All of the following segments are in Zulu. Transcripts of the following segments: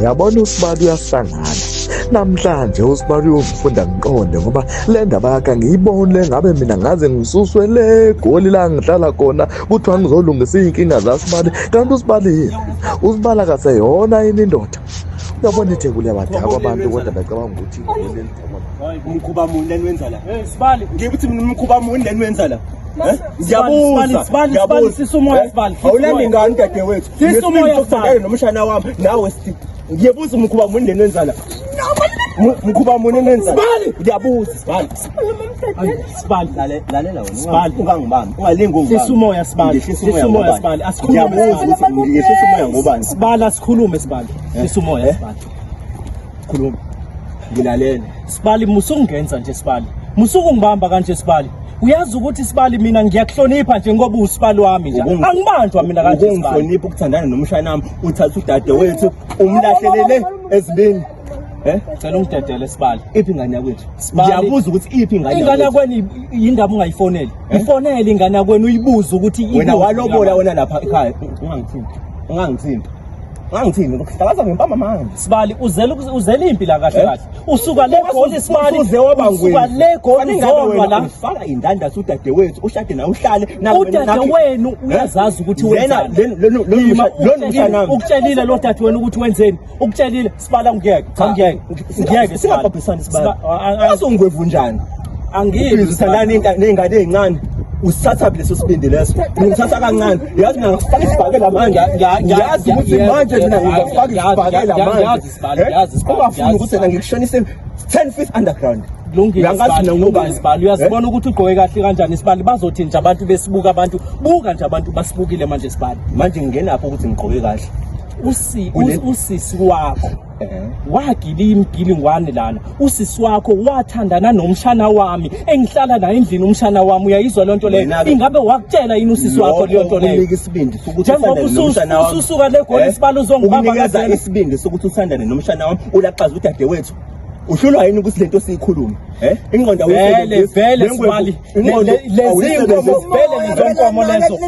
Uyabona usibali uyasangana. Namhlanje usibali uyofunda ngiqonde ngoba le ndaba yakhe angiyiboni le ngabe mina ngaze ngisuswe le goli la ngihlala khona kuthiwa ngizolungisa iy'nkinga zasibali kanti usibali yini? Usibali akaseyona yini indoda? Uyabona itheku liyabadakwa abantu kodwa becabanga ukuthi igoli elidakwa Umkhuba muni leni wenza la? Hey Sibali, Ngithi mina umkhuba muni leni wenza la? Eh? Sibali, Ngiyabuza. Sibali, ngiyabuza. Sibali, sisa umoya, Eh? Sibali, sisa Awulandi umoya. ngani dadewethu? Sisa umoya, Ngesibindi sokuthandana Sibali. nomshana wami nawe sithi. Ngiyabuza umkhuba muni leni wenza la? Mkhuba muni leni wenza la? Sibali! Ngiyabuza Sibali. Sibali, Lalela wena. Sibali. Ungangibambi. Ungalingi ungibambe. Hlisa umoya, Sibali. Ngehlisa Hlisa umoya, ngobani? Sibali. Asikhulume, Ngiyabuza Sibali. ukuthi ngehlisa umoya ngobani? Sibali asikhulume Sibali. Hlisa umoya Eh? Sibali. Khuluma. Ngilalele. Sibali musungenza nje Sibali. Musukungibamba kanje Sibali. Uyazi ukuthi Sibali mina ngiyakuhlonipha nje ngoba usibali wami nje. Angibanjwa mina kanje Sibali. Ukungihlonipha ukuthandana nomshana wami uthatha udadewethu umlahlelele ezibini. Eh? Cela ungidedele Sibali. Iphi ingane yakwethu? Sibali. Ngiyabuza ukuthi iphi ingane Ingane yakwethu? yakwenu yindaba ungayifoneli. Eh? Ifonele ingane yakwenu uyibuze ukuthi Wena ikuphi walobola la. wena lapha ekhaya. Ungangithinti. Ungangithinti. Ungangithinti ngokuhlakaza ngempama manje. Sibali uzele uzele impi la kahle Eh? kahle. Usuka le goli Sibali. Usuze waba Usuka le goli uzolwa la. Ufaka indandatho udadewethu ushade nawe uhlale Udadewenu uyazazi ukuthi wenzani. Lena lo mshana wami. Ukutshelile lo dadewenu ukuthi wenzeni. Ukutshelile Sibali angiyeke. Cha ngiyeke. Ngiyeke Singabhabhisani Sibali. Asongwevu njani? Angiyeke. Uthandana ney'ngane ey'ncane. Usithathaphi leso sibindi leso? Ngithatha kancane. Yazi mina ngifaka isibhakela manje. Ngiyazi ukuthi manje mina ngizofaka isibhakela manje. Ngiyazi Sibali, Eh? ngiyazi Sibali, Ungafuni ngiyazi ukuthi yena ngikushonise 10 feet underground. Kulungile Uyangazi Sibali, mina kulungile ngubani? Sibali. Uyazibona ukuthi ugqoke kahle kanjani Sibali. Bazothi nje abantu besibuka abantu. Buka nje abantu basibukile manje Sibali. Manje ngingenapho ukuthi ngigqoke kahle. Usi Kule- usisi wakho Eh. wagila imgilingwane lana. Usisi wakho wathandana nomshana wami engihlala naye endlini umshana wami uyayizwa lonto leyo. Wena-ke- Ingabe wakutshela yini usisi wakho leyo nto leyo? Ukunika isibindi sokuthi Njengoba uthandane nomshana wami. ususuka le goli Eh? Sibali uzongibamba Ukunikeza kanjena. isibindi sokuthi uthandane nomshana wami ulaxaza udadewethu. Uhlulwa yini ukuthi lento siyikhulume? Eh? Ingqondo Vele awuyisebenzisi. vele Lengwevu- Sibali ingqondo lezi awuyisebenzisi. nkomo vele lezo nkomo lezo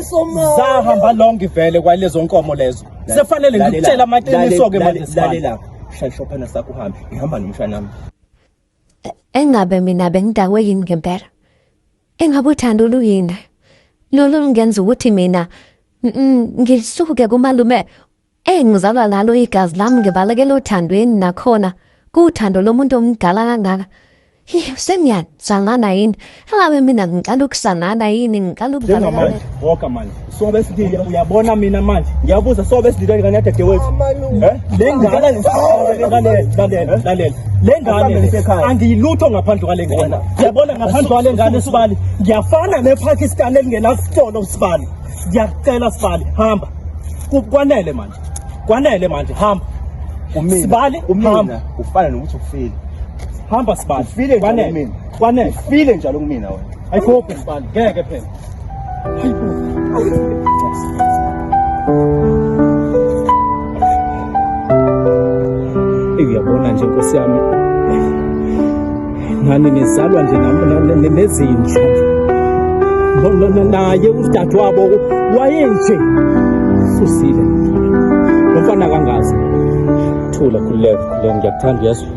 zahamba lonke vele kwalezo nkomo lezo sefanele Lalela, ngikutshela amaqiniso ke lalela, manje Sibali Lalela, shaya ishophana sakho uhambe. Ngihamba nomshana wami. Engabe mina bengidakwe yini ngempela? Engabe uthando luyini? Lolu lungenza ukuthi mina ngisuke kumalume engizalwa nalo igazi lami ngibalekela othandweni nakhona kuthando lomuntu omdala kangaka. Sengiyazalana yini? Engabe mina ngiqala ukusanana yini? Ngiqala ukubalekela. Njengamanje woka manje Sobe sidile. uyabona mina manje Ngiyabuza sobe sidile ngane yadadewethu. Eh? le ngane lalela lalela lalela le ngane le, angiyilutho ngaphandle kwale ngane uyabona ngaphandle kwale ngane Sibali ngiyafana nePakistan elingenasitolo Sibali ngiyakucela Sibali hamba Kwanele manje kwanele manje hamba Kumina. Sibali Kumina hamba ufana nokuthi ufile. hamba Sibali Ufile njalo kwanele kumina. kwanele Ufile njalo kumina wena. ayikhophe Sibali ngeke phela Uyabona nje Nkosi yami nani nizalwa nje nezinja naye udadewabo wayenje susile lo mfana kangazi thula khululeka khululeka ngiyakuthanda uyezwa.